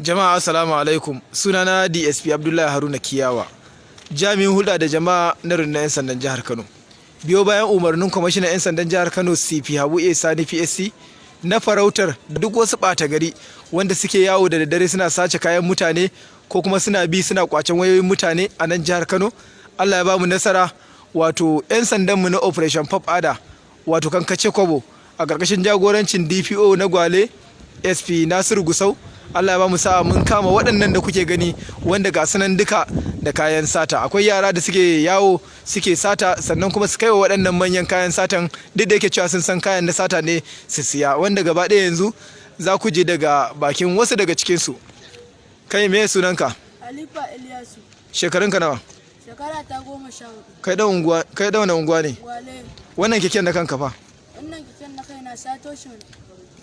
Jama'a, assalamu alaikum. Sunana DSP Abdullahi Haruna Kiyawa, jami'in hulɗa da jama'a na rundunar 'yan sandan jihar Kano. Biyo bayan umarnin kwamishinan 'yan sandan jihar Kano, CP Habu A Sani PSC, na farautar duk wasu ɓata gari wanda suke yawo da daddare suna sace kayan mutane ko kuma suna bi suna kwacen wayoyin mutane a nan jihar Kano. Allah ya ba mu nasara, wato 'yan sandanmu na Operation Puff Adder, wato kankace kwabo, a ƙarƙashin jagorancin DPO na Gwale, SP Nasiru Gusau. Allah ya ba mu sa'a, mun kama waɗannan da kuke gani, wanda ga sunan duka da kayan sata. Akwai yara da suke yawo suke sata, sannan kuma su kaiwa waɗannan manyan kayan satan, duk da yake cewa sun san kayan na sata ne, su siya, wanda gaba ɗaya yanzu za ku je daga bakin wasu daga cikinsu. Kai, me sunanka? Halifa Ilyasu. Shekarunka nawa? Shekara ta 14. Kai dan unguwa, kai dan wani unguwa ne? Gwale. Wannan keken na kanka fa? Wannan keken na kaina, sato shi ne.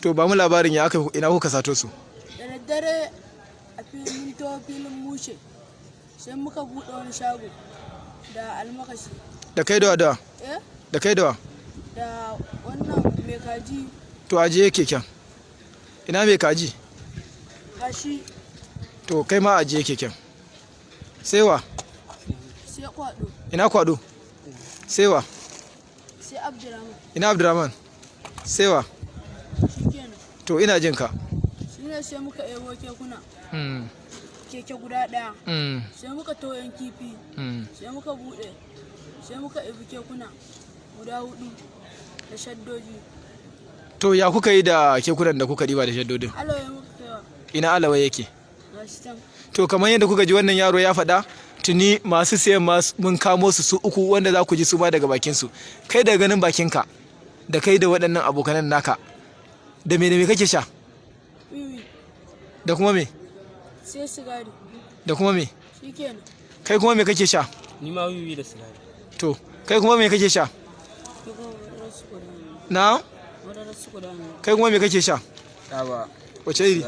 To, ba mu labarin ya aka, ina kuka sato su? Da daddare a filin to filin mushe, sai muka buɗe wani shago da almakashi. Da kai da wa da wa? Eh? Da kai da wa? Da wannan mai kaji. To, ajiye keken. Ina mai kaji? Gashi. To, kai ma ajiye keken. Sai wa? Sai kwado. Ina kwado? Sai wa? Sai Abdurrahman. Ina Abdurrahman? Sai wa? Shikenan. To, ina jin ka. Shi ne sai muka ebo kekuna. Keke guda ɗaya. Sai muka to yan kifi. Sai muka buɗe. Sai muka ebi kekuna guda hudu da shaddoji. To, ya kuka yi da kekunan da kuka ɗiba da shaddodin? Alawa muka kaiwa. Ina Alawa yake? Gashi can. To, kamar yadda kuka ji wannan yaro ya faɗa, tuni masu siyan ma mun kamo su, su uku, wanda za ku ji su ma daga bakin su. Kai, daga ganin bakinka, da kai da waɗannan abokanan naka, da me kake sha? Wiwi. Da kuma me? Sai sigari. Da kuma me? Shikenan. Kai kuma me kake sha? Ni ma wiwi da sigari. To, kai kuma me kake sha? Na? Kai kuma me kake sha? Taba. Wace iri?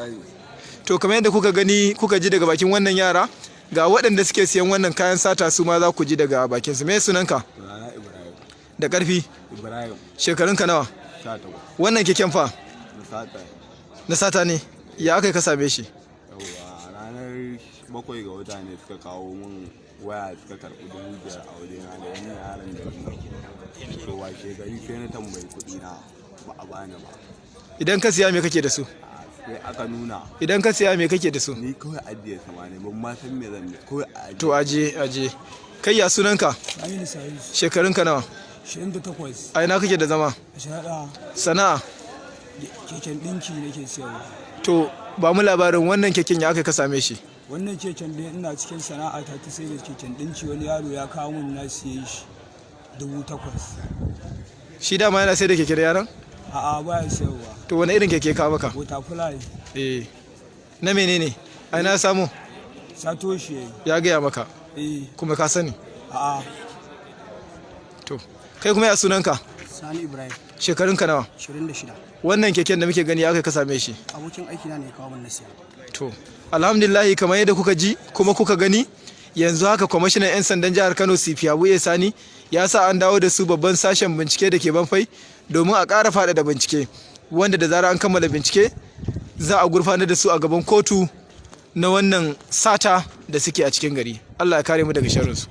To, kamar yadda kuka gani, kuka ji daga bakin wannan yara, ga waɗanda suke siyan wannan kayan sata, su ma za ku ji daga bakin su. Me sunanka? Sunana Ibrahim. Da ƙarfi. Ibrahim. Shekarunka nawa? 18. Wannan keken fa? Na sata. Na sata ne? Ya aka yi ka same shi? Yawwa, ranar 7 ga wata ne suka kawo min waya, suka karɓi 5,000 a wajena da wani yaron da wannan. To, washe gari sai na tambayi kuɗi na, ba a bani ba. Idan ka siya, me kake da su? Sai aka nuna. Idan ka siya, me kake da su? Ni kawai ajiye sama ne, ban ma san me zan yi, kawai a ajiye. To, aje aje. Kai, ya sunanka? Aminu Salisu. Shekarunka nawa? 28. A ina kake da zama? A sharaɗa. Sana'a? Keken ɗinki nake siyarwa. To, ba mu labarin wannan keken, ya aka ka same shi? Wannan keken ɗin, ina cikin sana'a ta ta sai da keken ɗinki, wani yaro ya kawo min, na siye shi 8,000. Shi dama yana sai da keke da yaron? A'a, baya siyarwa. To, wani irin keke ka maka? Butterfly. Eh, na menene? A ina samu? Sato shi yayi. Ya gaya maka? Eh. Kuma ka sani? A'a. To, kai kuma ya sunanka? Sani Ibrahim. Shekarunka nawa? 26. Wannan keken da muke gani, ya aka ka same shi? Abokin aikina ne ya kawo min, na siya. To, alhamdulillah, kamar yadda kuka ji kuma kuka gani, yanzu haka kwamishinan 'yan sandan jihar Kano, CP Habu A Sani, ya sa an dawo da su babban sashen bincike da ke Banfai domin a ƙara faɗaɗa bincike, wanda da zarar an kammala bincike za a gurfanar da su a gaban kotu na wannan sata da suke a cikin gari. Allah ya kare mu daga sharrinsu.